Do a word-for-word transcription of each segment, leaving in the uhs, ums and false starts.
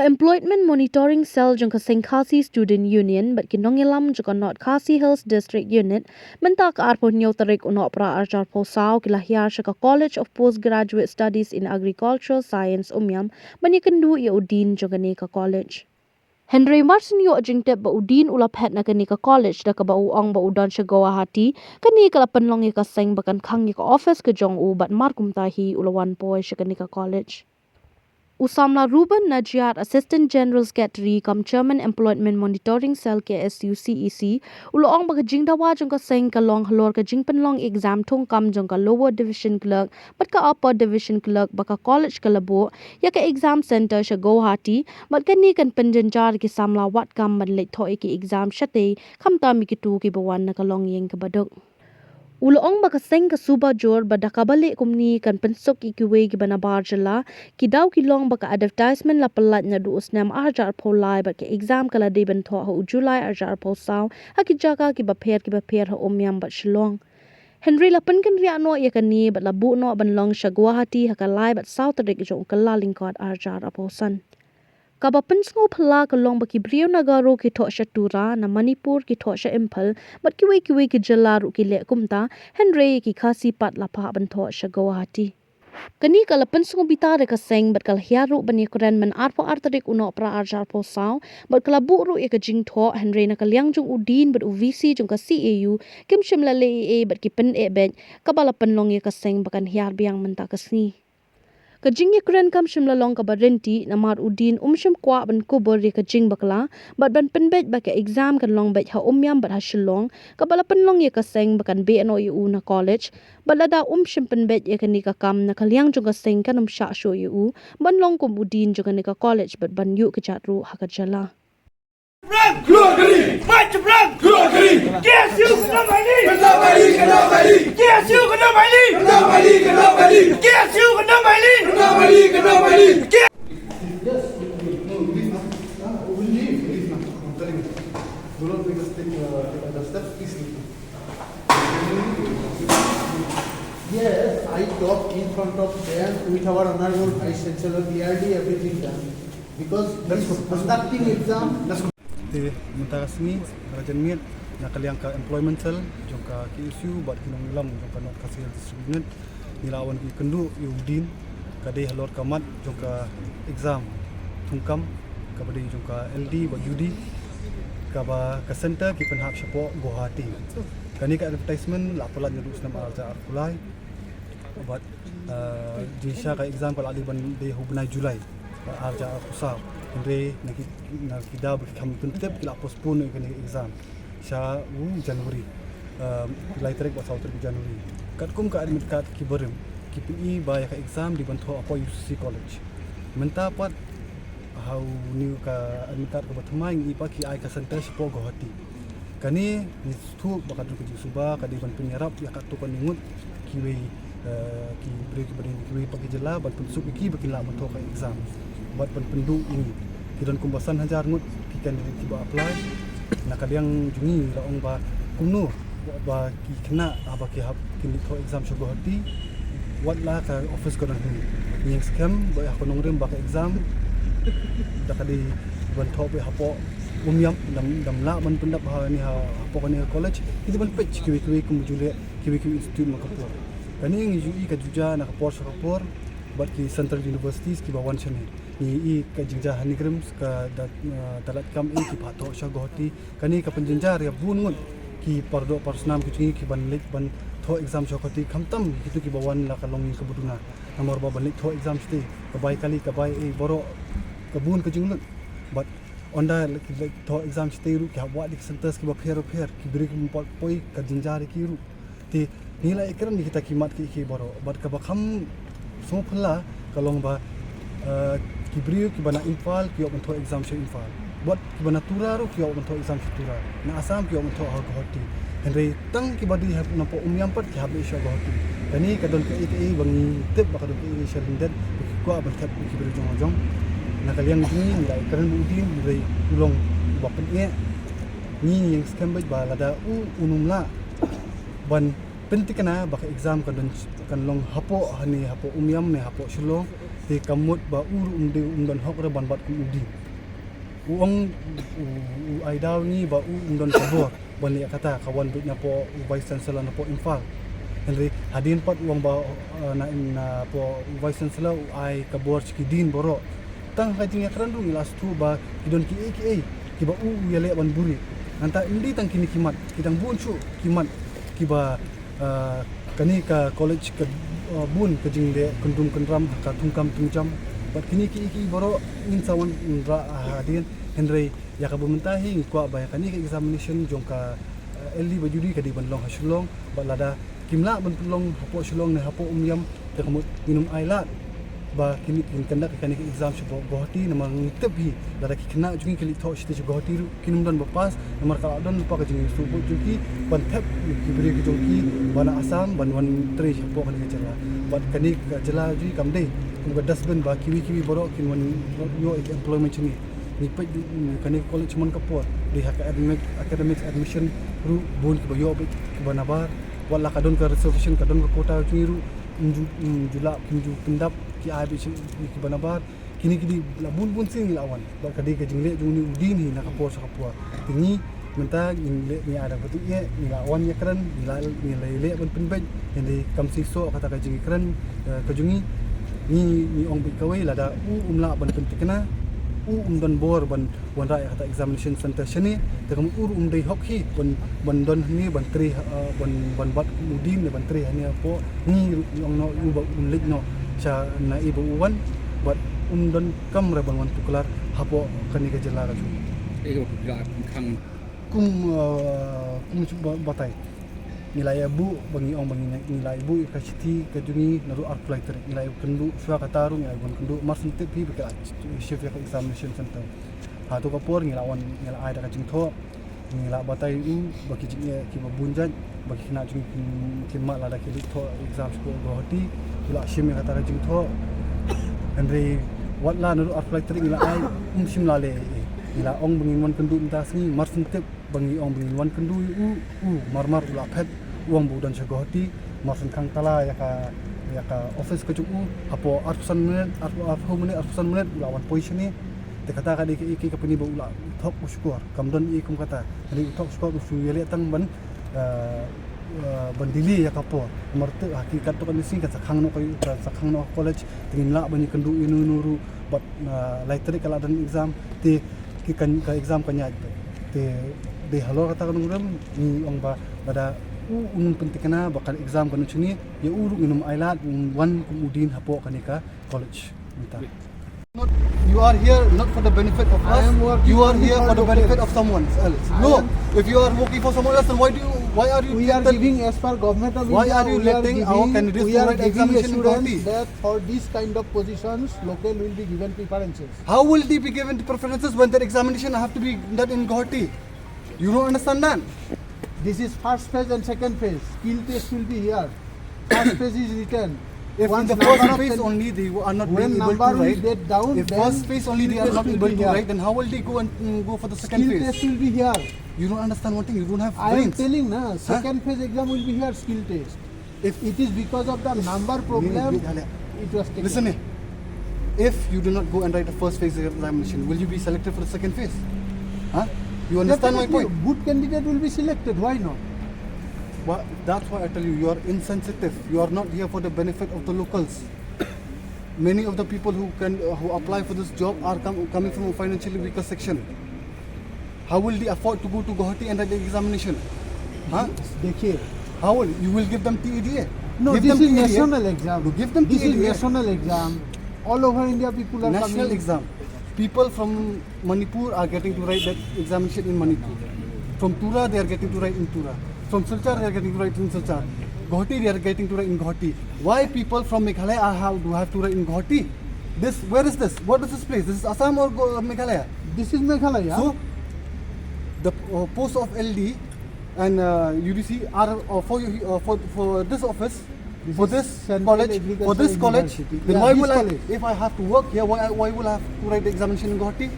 Employment Monitoring Cell jong ka Seng Khasi Student Union bad ki nongïalam jong ka North Khasi Hills District Unit mynta ka arphew hynñiew tarik u Nohprah arhajar arphew saw ki la hiar sha ka College of Postgraduate Studies in Agricultural Science Umiam ban ïakynduh ïa u dean jong kane ka college. Hynrei mar shu ïoh jingtip ba u dean u la phet na kane ka college da kaba u ong ba u don sha Guwahati, kane ka la pynlong ïa ka seng ba kan khang ïa ka office ka jong u bad mar kumta hi u la wan poi sha kane ka college. U samla Reuben Najiat, Assistant General Secretary cum Chairman Employment Monitoring Cell K S U C E C, u la ong ba ka jingdawa jong ka seng ka long halor ka jingpynlong exam thungkam jong ka Lower Division Clerk bad ka Upper Division Clerk ba ka college ka la buh ïa ka exam center sha Guwahati, bad kane kan pynjynjar ki samla wad kam ban leit thoh ïa ki exam shatei, khamtam ïa kito kiba wan na ka longïing kaba duk. U la ong ba ka seng ka suba jur ba da kaba leh kumne kan pynsuk ïa kiwei kiba nabar jylla. Ki daw ki long ba ka advertisement la pyllait naduh u snem arhajar arphew lai bad ka exam ka la dei ban thoh ha u July arhajar arphew saw ha ki jaka kiba pher kiba pher ha Umiam bad Shillong. Hynrei la pynkynriah noh ïa kane bad la buh noh ban long sha Guwahati ha ka lai bad saw tarik jong u Kyllalyngkot arhajar arphew san. Kaba pynsngewphylla ka long ba ki briew na Garo ki thoh sha Tura, na Manipur ki thoh sha Imphal, bad kiwei kiwei ki jylla ruh ki leh kumta, hynrei ki Khasi pat la phah ban thoh sha Guwahati. Kane ka la pynsngewbitar ïa ka seng bad ka la hiar ruh ban ïakren mynta arphew ar tarik u Nohprah arhajar arphew saw, bad ka la buh ruh ïa ka jingthoh, hynrei na ka liang jong u dean bad u V C jong ka C A U kim shym la leh ei ei bad ki pyneh beit, kaba la pynlong ïa ka seng ba kan hiar biang mynta ka sngi. Ka jingïakren kam shym la long kaba ryntih namar u dean um shym kwah ban kubur ïa ka jingbakla bad ban pynbeit ba ka exam kan long beit ha Umiam bad ha Shillong, kaba la pynlong ïa ka seng ba kan beh noh ïa u na college. Bad lada um shym pynbeit ïa kane ka kam, na ka liang jong ka seng kan ym shah shuh ïa u ban long kum u dean jong kane ka college bad ban ïuh kjat ruh ha ka jylla. Glory! March Blanc! Glory! K S U kena bali! Kena bali, kena bali! K S U kena bali! Kena bali, kena bali! K S U kena bali! Kena bali, kena bali! Yes, no, leave now. Ah, we'll leave, leave now. I'm telling you. Do not make us take, uh, take other steps. Please leave now. Yes, I talked in front of them with our honorable Vice Chancellor, B R D, everything done. Because he's conducting exam. Te mynta ka sngi, ka la jan miet na ka liang ka employment cell jong ka K S U bad ki nongïalam jong ka North Khasi Hills District Unit, ngi la wan ïakynduh ïa u dean, ka dei halor ka mat jong ka exam thungkam kaba dei jong ka L D bad U D, kaba ka center ki pynhap shapoh Guwahati. Kane ka advertisement la pyllait naduh u snem arhajar arphew lai. Bad, eh, jingshisha ka exam ka la dei ban dei ha u bnai July, eh, arhajar arphew saw. Hynrei na ki, na ki daw ba ki kham pyntip ki la postpone ïa kane ka exam sha u January. Eh, lai tarik bad saw tarik January. Katkum ka admit card ki barim, ki pyni ba ïa ka exam dei ban thoh hapoh U C C College. Mynta pat ha une u ka admit card kaba thymmai ngi i ba ki ai ka center shapoh Guwahati. Kane ngi sngewthuh ba ka dei ka jingsuba, ka dei ban pynïarap ïa katto katne ngut kiwei, eh, ki briew kiba dei na kiwei pat ki jylla, ban pynsuk ïa ki ba kin lah ban thoh ka exam bad ban pynduh ïa ngi. Ki don kumba san hajar ngut ki candidate kiba apply. Na ka liang jong ngi la ong ba kumno ba ki khynnah haba ki hap kin leit thoh exam sha Guwahati, wat la ka office ka don hangne. Ngi ïeng skhem ba ha ka nongrim ba ka exam da ka dei ban thoh beit hapoh Umiam, da ym, da ym lah ban pyndap hangne ha, hapoh kane ka college. Ki dei ban peit kiwei kiwei kumjuh leh kiwei kiwei institute man ka por. Kane ngi ju i ka juja na ka por sha ka por bad ki central universities kiba wan shane. Ngi i ka jingjia hangne ka rim ka da, eh, da lait kam eh ki phah thoh sha Guwahati. Kane ka pynjynjar ïa bun ngut ki pardoh parsnam ki jong ngi ki ban leit ban thoh exam sha Guwahati, khamtam kito kiba wan la ka longïing kaba duna. Namar ba ban leit thoh exam shatei ka bai kali, ka bai ei baroh, ka bun ka jinglut. Bad ynda leit, leit thoh exam shatei ruh ki hap wad ïa ki centers kiba pher pher, ki briew kim pat poi, ka jynjar ïa ki ruh. Te ngi la ïakren ïa kita ki mat ki, ki baroh. Bad kaba kham sngewphylla ka long ba, eh, ki briew kiba na Imphal ki ïoh ban thoh exam sha Imphal. Bad kiba na Tura ruh ki ïoh ban thoh exam sha Tura. Na Assam ki ïoh ban thoh ha Guwahati. Hynrei tang kiba dei hap napoh Umiam pat ki hap leit sha Guwahati. Kane ka don kaei kaei ba ngi tip ba ka don kaei sha lyndet ba ki kwah ban thep ïa ki briew jong la jong. Na ka liang jong ngi ngi la ïakren bad u dean, hynrei u long uba pyneh. Ngi ïeng skhem beit ba lada u, un ym lah ban pynthikna ba ka exam kan don, kan long hapoh hangne, hapoh Umiam ne hapoh Shillong. Te ka mut ba u ruh um dei, um don hok re ban bat kum u dean. U ong, u, u ai daw ngi ba u um don ka bor ban leh kata, ka wan beit napoh u Vice Chancellor napoh Imphal. Hynrei hadien pat u ong ba, eh, na, napoh u Vice Chancellor u ai ka bor sha ki dean baroh. Tang ha ka jingïakren ruh ngi la sngewthuh ba ki don kiei kiei kiba u u ïaleh ban buhrieh. Nangta ym dei tang kine ki mat, ki dang bun shuh ki mat kiba, ah, kane ka college ka, ah, bun ka jingleh kyndrum kyndram ha ka thungkam thungjam. Bad kine kiei kiei baroh ngin sa wan rah hadien, hynrei ïa kaba mynta hi ngi kwah ba ïa kane ka examination jong ka, ah, L D ba ju dei ka dei ban long ha Shillong, bad lada kim lah ban pynlong hapoh Shillong ne hapoh Umiam, te ka mut ngin ym ailad ba kin, kin conduct ïa kane ka exam shapoh Guwahati, namar ngi tip hi lada ki khynnah jong ngi ki leit thoh shitei sha Guwahati ruh kin ym don ba pass, namar ka la don lypa ka jingïasyllok jong ki ban thep ïa ki briew ki jong ki ba na Assam ban wan trei shapoh kane ka jylla. Bad kane ka jylla jong ngi kam dei kum ka dustbin ba kiwei kiwei baroh kin wan ïoh ïa ka employment jong ngi. Ngi peit, mm, kane ka college man ka por dei ha ka academic, academic admission ruh bun kiba ïoh beit kiba nabar. Wat la ka don ka reservation, ka don ka quota jong ngi ruh, ym ju, ym ju lah, kim ju pyndap ki ai beit sha kiba nabar. Kine ki dei la bun bun sien ngi la wan. Bad ka dei ka jingleh jong une u dean hi na ka por sha ka por. Te ngi mynta ngi leh, ngi ai da ka bynta ïa, ngi la wan ïakren, ngi la, ngi la leh ban pynbeit. Hynrei kam seisoh kata ka jingkren, eh, ka jong ngi, ngi, ngi ong beit kawei, lada u um lah ban pynthikna, u um don bor ban wanrah ïa kata examination center shane, te ka mut u ruh um dei hok hi ban, ban don hangne ban trei, eh, ban, ban bat kum u dean ne ban trei hangne hapoh. Ngi ruh ngi ong noh ïa u ba un leit noh sha na ei ba u wan, bad um donkam re ban wan tuklar hapoh kane ka jylla ka jong ngi. Ei ka ba phi la khang. Kum, eh, kum shu ba-, batai. Ngi la ïa buh ba ngi ong ba ngi, ngi la ïa buh ïa ka shithi ka jong ngi naduh arphew lai tarik. Ngi la ïa kynduh shuwa kata ruh, ngi la ïa wan kynduh, mar shen tip hi ba ki la shift ïa ka examination center. Ha tu ka por ngi la wan, ngi la ai da ka jingthoh, ngi la batai ïa u ba ki jingeh kiba bun jait, ba ki khynnah jong ngi kin, kin mad lada ki leit thoh exam sha Guwahati. U la shim ïa kata ka jingthoh. Hynrei wat la naduh arphew lai tarik ngi la ai, um shym la leh ei ei. Ngi la ong ba ngin wan kynduh mynta sngi, mar shen tip ba ngi ong ba ngin wan kynduh ïa u, u marmar u la phet, u ong ba u don sha Guwahati. Mar shen khang tala ïa ka, ïa ka office ka jong u, hapoh arphew san minit, arphew, arphew minit, arphew san minit u la wan poi shane. Te kata ka dei kaei kaei ka pyni ba u la thok u shukor. Kam don ei kum kata. Hynrei u thok shukor u shu ïaleh tang ban, eh, eh, ban delay ïa ka por. Namar te ha ki katto katne sngi kan sa khang noh ka, kan sa khang noh ka college. Te ngim lah ban ïakynduh ïano ïano ruh bad, eh, lai tarik ka la don exam. Te ki kan, ka exam kan ïaid beit. Te dei halor kata ka nongrim ngi ong ba lada u un pynthikna ba ka exam kan shane, ïa u ruh ngin ym ailad, un wan kum u dean hapoh kane ka college. Mynta. Not, you are here not for the benefit of us. I am working only for the benefit of someone else. No, if you are working for someone else, then why do you, why are you giving, as per Government of India, why are you letting our candidates to write examination in Guwahati? That for this kind of positions, local will be given preferences. How will they be given the preferences when their examination have to be done in Guwahati? You don't understand that? This is first phase and second phase. Skill test will be here. First phase is written. If in the first phase only they are not being able to write, if first phase only they are not able to write, then how will they go and, mm, go for the second phase? Skill test will be here. You don't understand one thing, you don't have brains. I am telling na, second phase exam will be here, skill test. If it is because of the number problem, it was taken. Listen, eh, if you do not go and write the first phase examination, will you be selected for the second phase? Huh? You understand my point? Definitely, good candidate will be selected. Why not? Wha-, that's why I tell you, you are insensitive. You are not here for the benefit of the locals. Many of the people who can, uh, who apply for this job are com-, coming from a financially weaker section. How will they afford to go to Guwahati and write the examination? Huh? देखिए, how will you will give them T E D A? No, this is national exam. No, give them T E D A. This is national exam. All over India people are coming. National exam. People from Manipur are getting to write that examination in Manipur. From Tura, they are getting to write in Tura. From Silchar, they are getting to write in Silchar. Guwahati, they are getting to write in Guwahati. Why people from Meghalaya are, have, do have to write in Guwahati? This, where is this? What is this place? This is Assam or Go-, Meghalaya? This is Meghalaya. So, the, uh, post of L D and, uh, U D C are, uh, for, uh, for, for this office, for this college, for this college, then why will I, if I have to work here, why, why will I have to write the examination in Guwahati?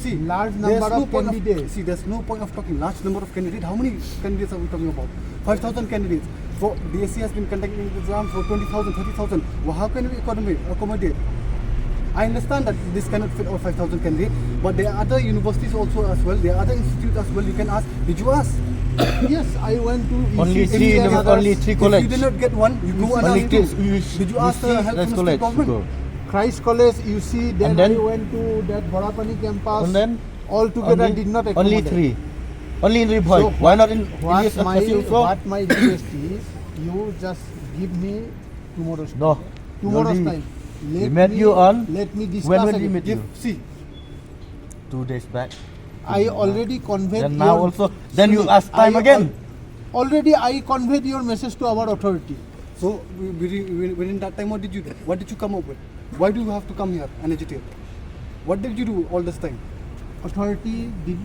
See, Large there's number no of point candidates. See, there's no point of talking large number of candidates. How many candidates are we talking about? Five thousand candidates. For D S C has been conducting exams for twenty thousand, thirty thousand. Well, how can we accommodate, accommodate? I understand that this cannot fit all five thousand candidates, but there are other universities also as well. There are other institutes as well. You can ask. Did you ask? Yes, I went to Only U C three, and uni- others. only three If college. you did not get one, you go and Only ask three. two. You, Did you ask see, the help that's from the state college. Government? Christ College, U C, then, And then? I went to that Borapani campus. And then? Altogether Only, did not only accommodate. Three. Only in Ri Bhoi. So Why not in what English my, also? What my request is, you just give me tomorrow's No. tomorrow's Already time. Let we met me, you on let me discuss when will we again. meet Give, you? See, Two days back. I already conveyed Then now your, also, then you see, ask time I again. Al- already I conveyed your message to our authority. so we- we- we- within that time, what did you do? What did you come up with? Why do you have to come here and agitate? What did you do all this time? Authority did,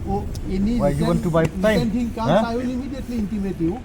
oh, any Why, you want to buy written, time? Written thing comes, Huh? I will immediately intimate you.